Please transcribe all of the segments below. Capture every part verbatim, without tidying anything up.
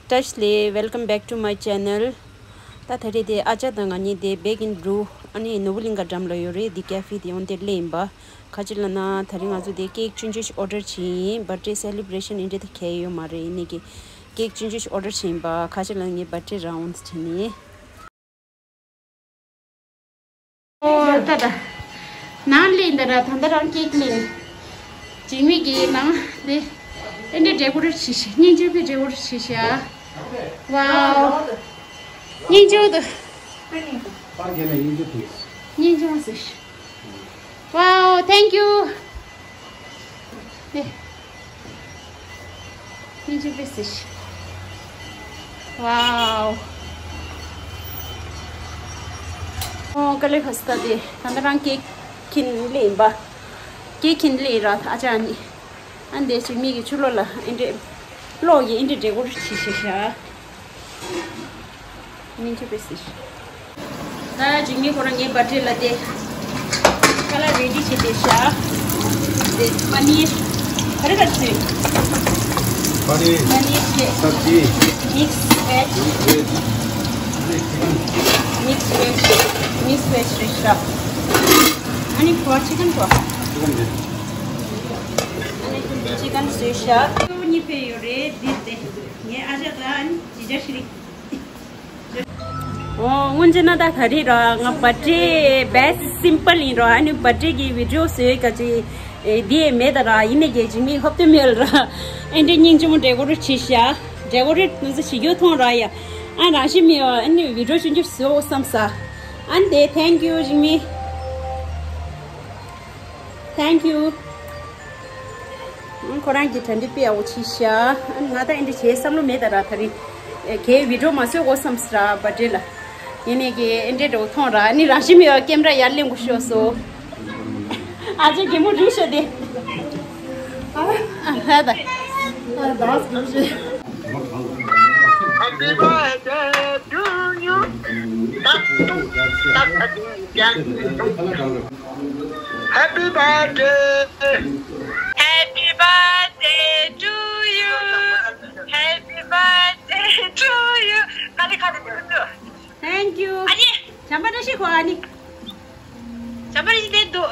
བཀྲ་ཤིས་བདེ་ལེགས། Welcome back to my channel. ད་ད་རེས་དེ་ཨ་ཅག་དང་ང་གཉིས་དེ་Bake in Brew ཨ་ནི་ནོར་བུ་གླིང་ག་འགྲམ་ལ་ཡོད་རེད། འདི་ཀེ་ཧྥེ་དེ་ཡོང་དེ་སླེབས་ཡིན་པ། ག་ཅི་ལབ་ན་ད་རེས་ང་ཚོ་དེ་ཀེག་ཆུང་ཆུང་ཞིག་ཨོ་ཌར་བྱས་ཡིན། བར་ཌེ་སེ་ལེ་བྷ་རེ་ཤན་ཨིན་འདྲ་དེ་གས་ཡོད་མ་རེད། ཡིན་ནའི་ཀེག་ཆུང་ཆུང་ཞིག་ཨོ་ཌར་བྱས་ཡིན་པ། ག་ཅི་ལབ་ངའི་བར་ཌེ་རང་ཡོང་ཟེར་བྱས་ནས། ཨོ་ད་ད། ནང་ལེན་ད་ར་ད་ད་རང་ཀེག་ལེན། འཇིགས་མེད་ཀྱི་ནང་དེ། ཨེ་འདྲ་ཌེ་ཀོ་རེཊ་བྱས་ཤག་སྙིང་རྗེ་པོའི་ཌེ་ཀོ་རེཊ་བྱས་ཤག་ཝའོ། སྙིང་རྗེ་པོ་འདུག་སྙིང་རྗེ་པོ་ཟེར་ཤག་ཝའོ། Thank you. ཨེ། སྙིང་རྗེ་པོ་ཟེར་ཤག་ཝའོ། ཨོ་དཀའ་ལས་ཁག་སོང་། ད་དེ་ད་ལྟ་རང་ཀེག་ཁྱེར་སླེབས་ཡིན་པ། ཀེག་ཁྱེར་སླེབས་ཡིན་ར། ཨ་ཅག་ནི། ཨ་འདས་ཅིག་མིག་གི་ཆུ་ལོག་ལ་ཨེ་འདྲས། གློག་གི་ཨེ་འདྲས་འདྲས་སྐོར་བྱེད་ཤེས་ཤག་སྙིང་རྗེ་པོ་ཟེར་ཤག་ད་འཇིགས་མེད་ཁོ་རང་ངའི་བར་ཌེ་ལ་དེ་ཁ་ལག་རེ་ཌི་བྱས་བསྡད་ཤག་དེ་པ་ནིར་ག་རེ་ག་རེ་བཟོས། པ་ནིར། པ་ནིར་བྱས། སབ་ཇི། མིག་སི་ཝེཇ། མིག་སི་ཝེཇ། མིག་སི་ཝེཇ། མིག་སི་ཝེཇ་རེད་ཤག་ཨ་ནི་ཁོ་ཅི་ཀན་ཁོ། ཅི་ཀན་རེད། ཨ་ནི་ཅི་ཀན་བཟོས་ཤག་གཉིས་ཕེབས་ཡོད་རེད། འདི་དེ་ངའི་ཨ་ཅག་དང་ཨ་ནི་ཇི་ཅག་ཤི་རི། ཨོ་སྔོན་ཆད་ན་ད་ག་རེ་ར་ང་བར་ཌེ་བེསི་སིམ་པལ་ཡིན་ར། ཨ་ནི་བར་ཌེ་གི་བི་ཌི་ཡོ་བཟོས་ག་ཅི་དེ་མེད་ད་ར། ཡིན་ནའི་ཀྱེ་འཇིགས་མེད་ཧོབ་ཏེ་མེད་ལ་ར། ཨེ་འདྲས་སྙིང་རྗེ་མོ་ཌེ་ཀོ་རེཊ་བྱས་ཤག་ཌེ་ཀོ་རེཊ་ནུ་ཚོ་བྱེད་རྒྱུ་མཐོང་ར་ཡ། ཨ་རང་ཤི་མེད་ཨ་ནི་བི་ཌི་ཡོ་ཆུང་ཆུང་བཟོ་བསམ་ས། ཨ་ནི་དེ་Thank you འཇིགས་མེད། Thank you. ཁོ་རང་གི་གྲ་སྒྲིག་དཔེ་ཡག་པོ་བྱས་ཤག་ང་ད་ཨེ་འདྲ་བྱེད་བསམ་བློ་མེད་ད་ར། ད་རེས་ཁའི་བི་ཌི་ཡོ་མ་བཟོས་གོ་བསམ་སི་ར་བར་ཌེ་ལ། ཡིན་ནའི་ཀྱེ་ཨེ་འདྲས་འགྲོ་མཐོང་ར། ཨ་ནི་རང་ཤི་མེད་ཀེམ་ར་ཡར་ལེན་དགོས་ཤོག་སོ། ཨ་ཅེ་གད་མོ་རུལ་ཤོག་དེ། ཨ་ཧ་ད། Happy birthday to you. Happy birthday. Happy birthday to you. Happy birthday to you. ཁ་ལི་ཁ་ལི། Thank you. ཨ་ནི། བྱམས་པ་བཀྲ་ཤིས་ཁོ། ཨ་ནི། བྱམས་པ་བཀྲ་ཤིས་བསྡད་འདུག་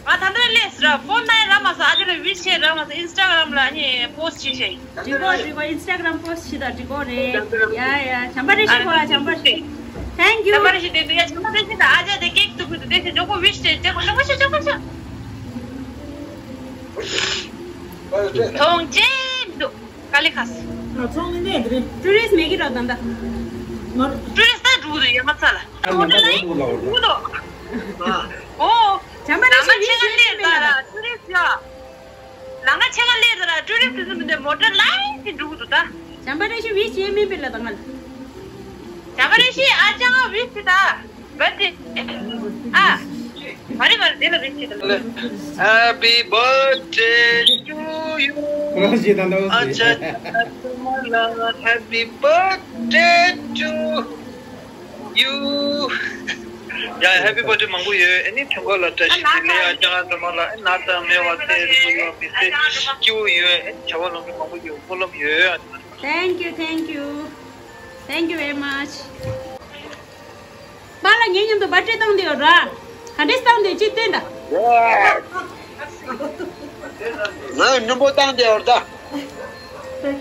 ང་ད་ལྟ་སླེབས་ཟེར་ཕོན་ནང་རག་མ་སོང་། ཨ་ཅག་ལ་ཝིཤ་བྱས་རག་མ་སོང་། ཨིན་སི་ཊ་གྷ་རམ་ལ་ཨ་ནི་པོ་སི་ཊི་བྱས་ཤག་འགྲིག་གོ་འགྲིག་གོ་ཨིན་སི་ཊ་གྷ་རམ་པོ་སི་ཊི་བྱས་ད་འགྲིག་གོ་རེད། ཡ་ཡ་བྱམས་པ་བཀྲ་ཤིས་ཁོ། ཨ་བྱམས་པ། Thank you. བྱམས་པ་བཀྲ་ཤིས་བསྡད་འདུག་ཡ་བྱམས་པ་བཀྲ་ཤིས་ད། ཨ་ཅག་དེ་ཀེག་ཐུག་གི་འདུག་དེ་ཚེ་ཇོ་ཀོ་ཝིཤ་བྱས་ཇོ་ཀོ་ཇོ་ཀོ་ཇོ་ཀོ་ཇོ་ཀོ་མཐོང་ཅེས་མི་འདུག་ཀ་ལི་ཁ་སི། ང་ཚོང་ནི་ནས་འདི་རེད། ཊུ་རི་སི་མེད་ཀྱི་རོ་ད་ད། ཊུ་རི་སི་ད་འགྲོ་གི་འདུག་ཡ་མ་ཚ་ལ། ཨ་ནི་ད་འགྲོ་འདུག་ལ་འོ་ད། འགྲོ་གི་འདུག་ཨོ། བྱམས་པ་ལ་ལང་ང་ཤི་ཆེ་ག་ལེར་ད་ལ་ཊུ་རི་སི་ཡ། ལང་ང་ཆེ་ག་ལེར་ད་ལ་ཊུ་རི་སི་དེ་ཚོ་མི་འདུག་མོ་ཊ་ལའིན་གྱིས་འགྲོ་གི་འདུག་ད། བྱམས་པ་ལ་ཤི་ཝིཤ་བྱས་མིན་པས་ལ་ད་ང་ལ། བྱམས་པ་ལ་ཤི་ཨ་ཅག་ཝིཤ་ད། Birthday. ཨ། མ་རེད་མ་རེད་དེ་ལ་རེད་ཅེས་དང་། Happy birthday to you. ཨ་ཅག་ཨ་ཅག་མ་ལ་Happy birthday to you. ཡ་Happy birthday མང་པོ་ཡོད། ཨ་ནི་ཐུན་ཁོ་ལ་བཀྲ་ཤིས་བདེ་ལེགས། ཨ་ཅག་ཨ་ཅག་མ་ལ་ཨ་ན་ཚ་མེད་པ་དེ་རིགས་ཡོད་མི་ཚེ་སྐྱིད་པོ་ཡོད། ཨ་ནི་བྱ་བ་ལམ་འགྲོ་མང་པོ་ཡོད། སྨོན་ལམ་ཡོད། Thank you, thank you. Thank you very much. པཱ་ལགས་ངའི་མཉམ་དུ་བར་ཌེ་བཏང་བསྡད་ཡོད་ར། ག་འདྲས་བཏང་བསྡད་ཅིག་སྟོན་དང་། ང་སྙོམས་པོ་བཏང་བསྡད་ཡོད་ད།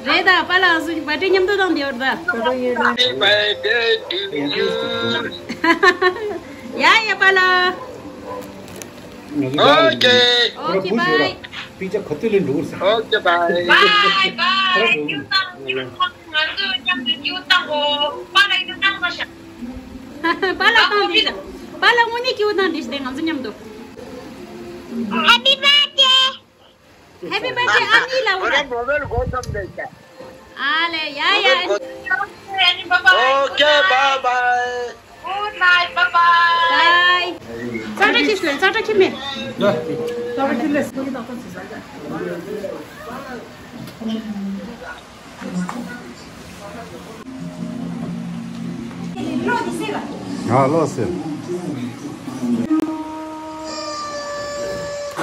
རེད་ད། པཱ་ལགས་ང་ཚོ་བར་ཌེ་མཉམ་དུ་བཏང་བསྡད་ཡོད་ད། Happy birthday to you. ཡ་ཡ་པཱ་ལགས། Okay. Okay, bye. Okay, bye. Bye, bye. ང་ཚོ་མཉམ་དུ་ཡུལ་བཏང་གོ། པཱ་ལགས་ཡུལ་བཏང་གོ་ཤག་པཱ་ལགས་བཏང་དེ་ཤག་པཱ་ལགས་དངོས་གནས་སྐྱིད་པོ་བཏང་དེ་ཤག་དེ་ང་ཚོ་མཉམ་དུ། Happy birthday. Happy birthday ཨ་ནི་ལ་འོ་ན། ཨ་ལེ་ཡ་ཡ། Okay, bye bye. Good night, bye bye. Bye. ཙག་སྒྲ་ཁྱི་ཤོད། ཙག་སྒྲ་ཁྱི་མེད། ཙག་སྒྲ་ཁྱི་ལས། ང་ལོག་ཟེར།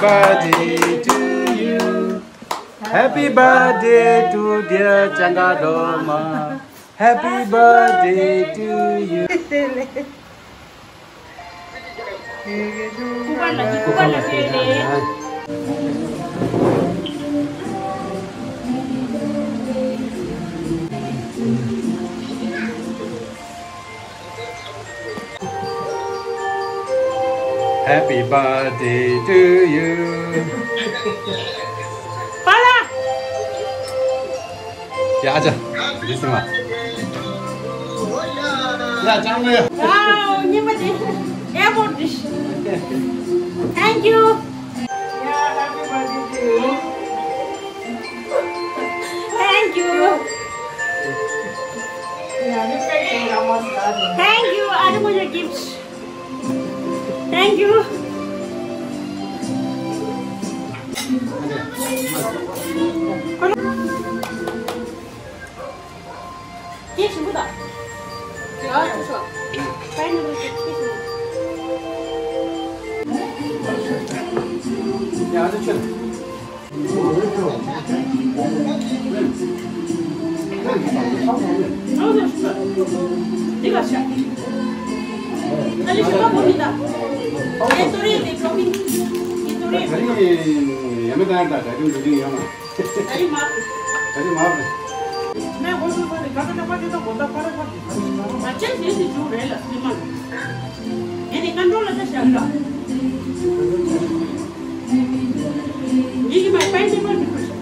Birthday to you. Happy birthday to dear Changa Doma. Happy birthday to you. Happy birthday to you. Pala. ཡ་ཅག་འདི་སྲིད་མ། ཡ་ཅག་མོ་ཡ། Wow, ཉི་མ་དེ། Airport dish. Thank you. Yeah, happy birthday to you. Thank you. Yeah, respect and namaskar. Thank you. Ada punya gift. Thank you. Cake ཞིམ་པོ་དང་། ཡ་ཆུ་ཆུ། Pineapple cake ཞིམ་པོ། ཡ་ཆུ་ཆུ། འདི་ག་ཤ། ཨ་ནི་ཤ་མོ་མི་ད། ཨེ་སོ་རི་དེ་ཕྲོ་མིན། ཨེ་སོ་རི། ད་ག་རི་ཡ་མེ་ད་ད་ད་དུང་འགྲོ་གི་ཡོད་མ། ད་རི་མ། ད་རི་མ། ནས་ཧོ་སུ་ཧོ་ནི་ག་ད་ད་པ་ཅི་ད་གོ་ད་པ་ར་པ་ཅི། ད་ཅན་ཞེས་ཞེས་བྱུང་རེད་ལ་སི་མ། ཡེ་ནི་ཀན་ཀྲོལ་ལ་ད་ཤ་ལ། ཡིག་མ་པན་ཅི་པན་ཅི་པུ་ཤ།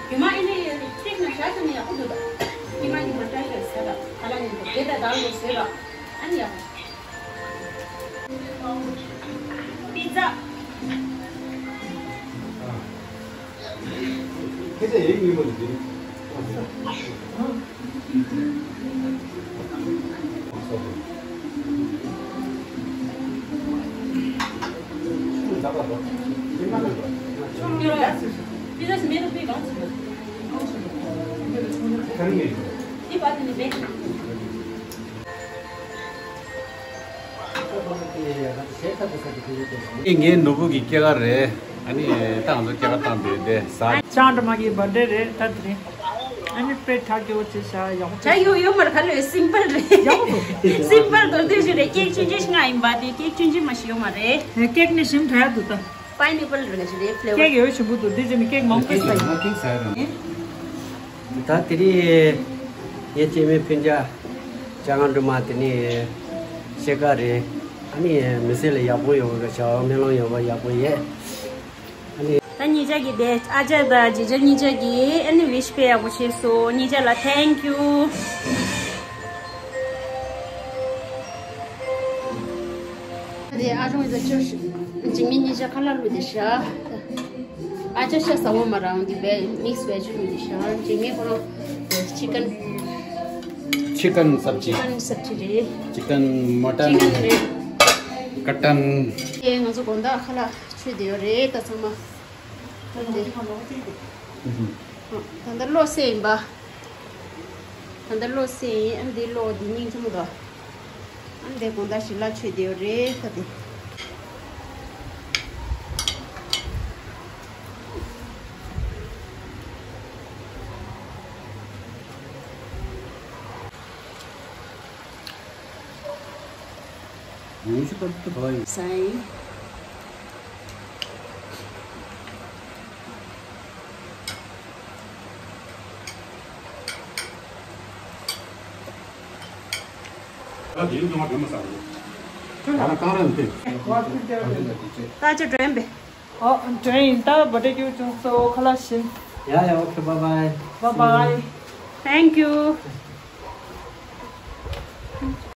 ཉི་མ་ཨི་ནི་ཁྲིག་ན་ཤ་ཟ་ནི་ཡག་པོ་འདུག་ད། ཉི་མ་ཉི་མ་ཏྲའི་ཡོད་ཟེར་ལ་ཁ་ལ་ཉིན་དུ་དེ་ད་དང་དུ་ཟེར་ལ་ཨ་ནི་ཡག་པོ། པི་ཛ། ཁྱེད་ཚོ་ཡིན་ཉིན་མོ་ནས་འདི་ངའི་ནོར་བུ་གི་སྐྱེས་སྐར་རེད། ཨ་ནི་ད་ང་ཚོ་སྐྱེས་སྐར་བཏང་བའི་དེ་ཟ། ཅང་འདྲ་མ་གི་བར་ཌེ་རེད་ད་དེ་རིང་། ཨ་ནི་དཔེ་ཁྲ་སྐྱོ་ཅེ་ཤ་ཡག་པོ། ཇ་ཡོད་ཡོད་མར་ཁ་ལོས་སིམ་པལ་རེད། ཡག་པོ་འདུག་སིམ་པལ་དོ་དེ་ཞིག་རེད། ཀེག་ཆུང་ཆུང་ཞིག་ང་ཡིན་པ་དེ་ཀེག་ཆུང་ཆུང་མ་ཞིག་ཡོད་མ་རེད། ཀེག་ནི་ཞིམ་དྲག་འདུག་ད། Pineapple རེད་ཞིག་རེད་ཕི་ལེ་བར། ཀེག་ཡོད་ཞིམ་པོ་འདུག་དེ་ཅེ་མི་ཀེག་མང་པོ་ཟ་ཡིན། ད་དེ་རིང་ངའི་སྐྱེས་དམན་སྤུན་ཀྱག་ཅ་ང་སྒྲོལ་མ་དེ་ནི་སྐྱེས་སྐར་རེད། ཨ་ནི་མི་ཚེ་ལ་ཡག་པོ་ཡོང་བའི་བྱ་བ་སྨོན་ལམ་ཡོད་པ་ཡག་པོ་ཡོད། ཨ་ནི། ད་གཉིས་ཆ་གི་དེ་ཨ་ཅག་དང་ཇི་ཅག་གཉིས་ཆ་གི་ཨ་ནི་ཝིཤ་དཔེ་ཡག་པོ་བྱས་སོང་། གཉིས་ཆ་ལ་thank you། དེ་ཨ་ཅག་ད་ཅོ་ཞིག་འཇིགས་མེད་གཉིས་ཆ་ཁ་ལག་བླུགས་ཏེ་ཤ། ཨ་ཅག་ཤ་ཟ་བ་མ་རང་དེ་བེ་མིག་སི་བེ་ཇི་བླུགས་ཏེ་ཤ། འཇིགས་མེད་ཁོ་རང་ཅི་ཀན། ཅི་ཀན་སབ་ཇི། ཅི་ཀན་སབ་ཇི་རེད། ཅི་ཀན་མ་ཊན། ཅི་ཀན་རེད། ཀ་ཊན། ཨེ་ང་ཚོ་དགོང་དག་ཁ་ལག་མཆོད་བསྡད་ཡོད་རེད་ད་ཚང་མ། ད་ལྟ་གློག་བསད་ཡིན་པ། ད་ལྟ་གློག་བསད་ཡིན། ཨ་འདི་གློག་འདི་སྙིང་རྗེ་མོ་འདུག་ཨ་འདི་དགོང་དག་ཞིག་གླ་མཆོད་བསྡད་ཡོད་རེད་ད་དེ། ཉུང་ཤོས་ཀ་ཏུ་ག་བ་ཡིན། སའི། ད་དེ་ཡིན་ཙང་དྲན་མ་ཟ་རོ། ད་ལྟ་རན་ཏེ། ད་ཅི་དྲན་པས། ཨོ་དྲན་ཡིན། ད་བ་ཏྲེ་ཀྱུ་ཅུང་སོ་ཁ་ལག་བཞིན། Yeah, yeah, okay, bye bye. Bye bye. Thank you.